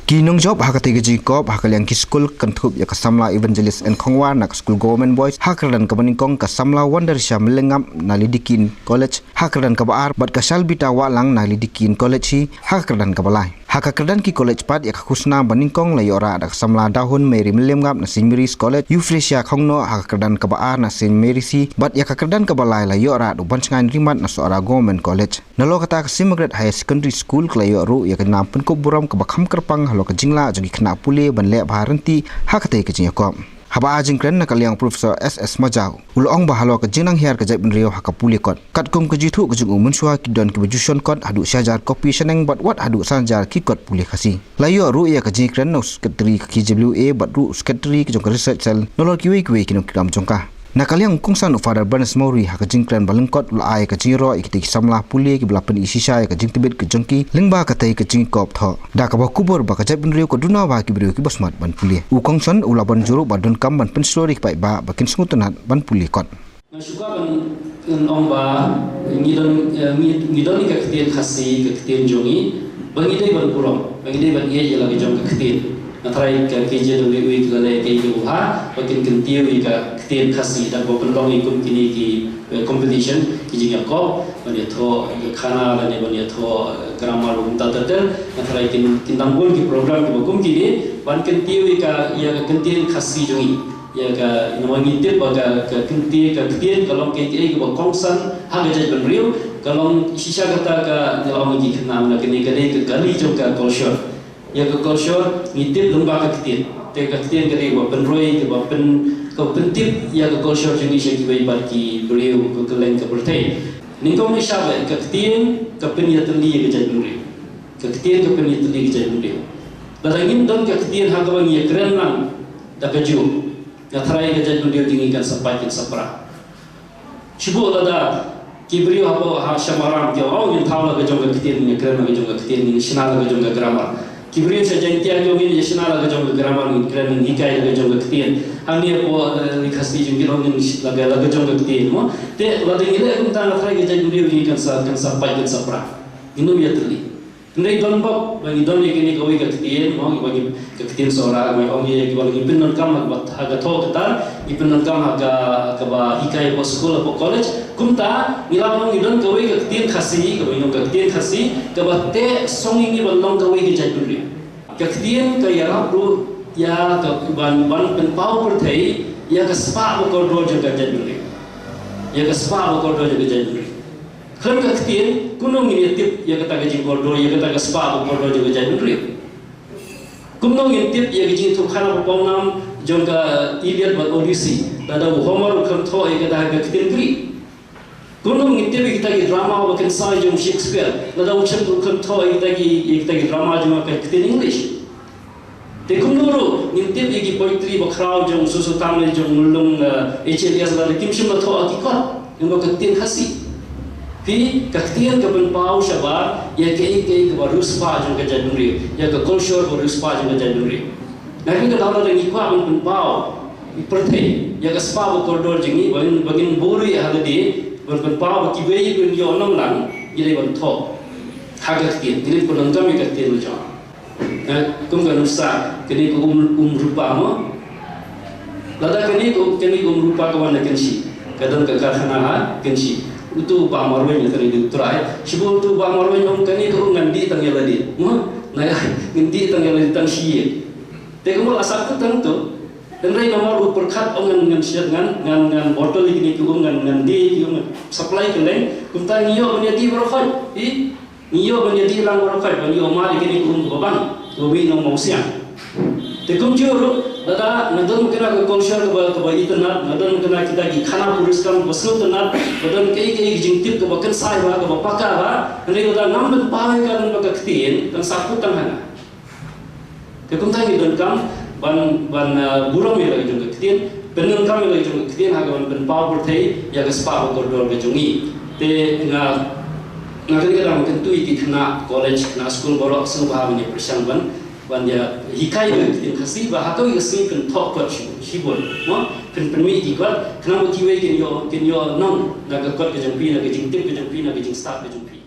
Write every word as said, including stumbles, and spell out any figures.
Ki nongjop ha katei ka jingkop ha ka liang ki skul kynthup ïa ka samla Evangelist N Khongwar na ka skul Government Boys, ha ka kyrdan kaba nyngkong ka samla Wondershah Mylliemngap na Lady Keane College, ha ka kyrdan kaba ar, bad ka Shalbita Wahlang na Lady Keane College hi, ha ka kyrdan kaba lai. Ha ka kyrdan ki college pat, ïa ka khusnam ba nyngkong la ïoh rah da ka samla Dahun Mary Mylliemngap na St Mary's College, Euphrasia Khongnoh ha ka kyrdan kaba ar na St Mary's hi, bad ïa ka kyrdan kaba lai la ïoh rah da u Banshngaiñ Rimat na Sohra Government College. Nalor kata ka St Margaret Higher Secondary School ka la ïoh ruh ïa ka nam pynkup burom kaba kham kyrpang halor ka jinglah jong ki khynnah pule ban leh bha ryntih ha katei ka jingïakop. Haba ai jingkren na ka liang u Professor S S Majaw, u la ong ba halor ka jingnang hiar ka jaitbynriew ha ka pule kot, katkum ka jingïathuh ka jong u, mynshuwa ki don kiba ju shon kot haduh shi hajar kopi shaneng bad wat haduh san hajar ki kot pule Khasi. La ïoh ruh ïa ka jingkren na u Secretary ka K J W A bad ruh u Secretary ka jong ka Research Cell nalor kiwei kiwei ki nongkit kam jong ka. Na ka liang u kongsan u Father Bernice Mawrie ha ka jingkren ba lyngkot u la ai ka jingïaroh ïa kitei ki samla pule kiba la pyni shisha ïa ka jingtbit ka jong ki lyngba katei ka jingkop thoh. Da kaba kubur ba ka jaitbynriew ka duna bha ki briew kiba smat ban pule. U kongsan u la ban jur ruh ba donkam ban pynshlur ïa ki paidbah ba kin sngewtynnat ban pule kot. Nga shu kwah ban, ban ong ba ngi don, eh, ngi, ngi don ïa ka ktien Khasi, ka ktien jong ngi, ba ngi dei ban burom, ba ngi dei ban ïeit ïa la ka jong ka ktien. Nga tharai ka K J W A ki la leh kaei kaba bha ba kin kyntiew ïa ka ktien Khasi da kaba pynlong ïa kum kine ki, eh, competition, ki jingïakop ban ïathoh ïa ka khana lane ban ïathoh, eh, grammar, kumta ter ter. Nga tharai kin, kin dang bun ki program kiba kum kine ban kyntiew ïa ka, ïa ka ktien Khasi jong ngi. Ïa ka, namar ngi tip ba ka, ka ktien, ka ktien ka long kaei kaei kaba kongsan ha ka jaitbynriew, ka long shisha kata ka, ngi la ong ki khynnah, na kane ka dei ka kali jong ka culture. Ïa ka culture ngi tip lyngba ka ktien. Te ka ktien ka dei kaba pynroi, kaba pyn, kaba pyntip ïa ka culture jong ngi sha kiwei pat ki briew, ka kylleng ka pyrthei. Nyngkong nyngshap, ka ktien ka pynïatylli ïa ka jaitbynriew. Ka ktien ka pynïatylli ïa ka jaitbynriew. Lada ngim don ka ktien ha kaba ngi ïakren lang da kajuh, nga tharai ka jaitbynriew jong ngi kan sa pait kan sa pra. Shu buh lada ki briew hapoh ha Shamaram ki ong, "Oh, ngin thaw la ka jong ka ktien, ngin kren la ka jong ka ktien, ngin shna la ka jong ka grammar." Ki briew sha Jaiñtia ki ong, "Ngin shna la ka jong ka grammar, ngin kren, ngin hikai la ka jong ka ktien." Hangne hapoh, eh, ri Khasi jong ki ong, "Ngin sh-, la ka, la ka jong ka ktien." Mo, te lada ngi leh kumta nga tharai ka jaitbynriew jong ngi kan sa, kan sa pait kan sa pra. Ngin ym ïatylli. Hynrei don bok ba ngi don ïa kane kawei ka ktien, mo, ba ngi, ka ktien Sohra, ba ngi ong ïa kiba ngi pyndonkam ha kaba, ha ka thoh ka tar, ngi pyndonkam ha ka, kaba hikai hapoh skul, hapoh college. Kumta ngi la ong ngi don kawei ka ktien Khasi, kaba ngi ong ka ktien Khasi, kaba teh song ïa ngi ban long kawei ka jaitbynriew. Ka ktien ka ïarap ruh ïa ka ban, ban pynpaw pyrthei ïa ka spah ba kordor jong ka jaitbynriew. Ïa ka spah ba kordor jong ka jaitbynriew. Khlem ka ktien, kumno ngin ïa tip ïa kata ka jingkordor, ïa kata ka spah ba kordor jong ka jaitbynriew. Kumno ngin tip ïa ka jingïathuhkhana ba pawnam jong ka Iliad bad Odyssey, lada u Homer u khlem thoh ïa kata ha ka ktien Greek. Kumno ngin tip ïa kita ki drama ba kynsai jong Shakespeare, lada u Shakespeare u khlem thoh ïa kita ki, ïa kita ki drama jong ka ktien English. Te kumno ruh ngin tip ïa ki poetry bakhraw jong Susotam ne jong Mulung, eh, H L S lada kim shym la thoh ha ki kot, ïa ka ktien Khasi. Phi, ka ktien ka pynpaw shabar ïa kaei kaei kaba riewspah jong ka jaitbynriew, ïa ka culture ba riewspah jong ka jaitbynriew. Nga kyrpad lada ngi kwah ban pynpaw ïa pyrthei ïa ka spah ba kordor jong ngi, ba ngin, ba ngin buh ruh ïa ha lade, ban pynpaw ba kiwei kin ïoh nong lang, ngi dei ban thoh ha ka ktien, ngi dei ban pyndonkam ïa ka ktien jong. Eh, kum ka nuksa, kane ka um, um rupa mo. Lada kane ka, kane ka um rupa ka wan na Kynshi. Ka don ka karkhana ha Kynshi. Utu u Bah Marwein, utu u trai. Shibun utu u Bah Marwein u ong kane ka um ngan dih tang ïa lade. Mo, na ïa, ngan dih tang ïa lade tang shi ïing. Te kumno la sah kut tang utu. Hynrei namar u pyrkhat u ong ngan, ngan shet ngan, ngan, ngan bottle ïa kine ki um, ngan, ngan dih ïa ki um, ngan supply kylleng. Kumta ngi ïoh ban ïa dih baroh khoit. Ï, ngi ïoh ban ïa dih lang baroh khoit, ban ïoh mad ïa kine ki um kiba bang, kiba mih na u mawsiang. Te kumjuh ruh, lada nga don kane ka culture kaba, kaba itynnad, nga don kane kita ki khana puriskam kaba sngewtynnad, nga don kaei kaei ki jingtip kaba kynsai bha, kaba paka bha, hynrei lada ngam pynpaw ïa ka lyngba ka ktien, kan sa kut tang ha nga. Te kumta ngi donkam ban, ban, ah, burom ïa la ka jong ka ktien, pyndonkam ïa la ka jong ka ktien ha ka ban pynpaw pyrthei ïa ka spah ba kordor ka jong ngi. Te nga, nga kyrkhu ban kyntu ïa ki khynnah college, khynnah skul baroh sngewbha ban ïa pyrshang ban, ban ïa hikai ïa ka ktien Khasi ba ha kawei ka sngi phin thoh kot shi, shibun, mo, phin, phin mih ki kot, khnang ba kiwei kin ïoh, kin ïoh nong na ka kot ka jong phi, na ka jingtip ka jong phi, na ka jingstad ka jong phi.